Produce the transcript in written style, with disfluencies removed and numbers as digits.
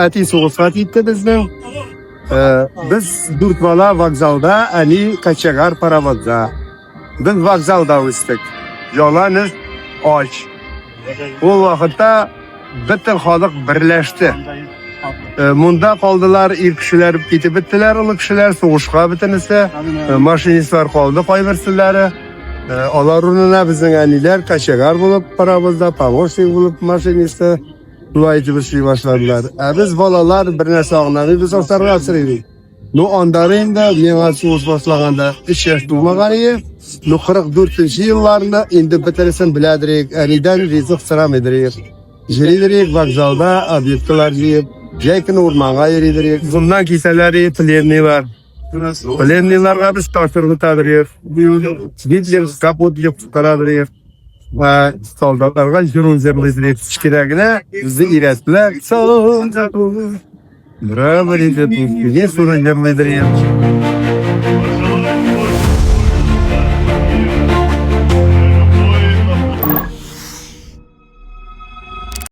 Әти сугышка китте безнең. Без дүрт бала вокзалда, әни кочегар паровозда. Без вокзалда үстек. Яланөш ач. Ул вакытта бөтен халык берләште. Монда калдылар, ир кешеләр китеп беттеләр, олы кешеләр сугышка бөтенесе. Машинистлар калды кайберселәре. Алар урынына безнең әниләр кочегар булып паровозда, помощник булып машинисты. Шулай итеп эшли башладылар. Ә без балалар бер нәрсә аңламыйбыз, ашарга сорыйбыз. Ну, андары инде миңа сугыш башлаганда 3 яшь тулмаган иде. Ну, 44 елларында инде бөтенесен беләдер, әнидән ризык сорамыйдыр. Йөридер вокзалда объектлар җыеп, җәй көне урманга йөридер. Зуннан кисәләр пленныйлар. Пленныйларга без таш ыргытадыр. Гитлер капут дип кычкырадыр. Солдатларга җыру җырлыйдыр. Кечкенә генә безне өйрәттеләр. Солдат. Браво, ребят, не суны җырлыйдыр.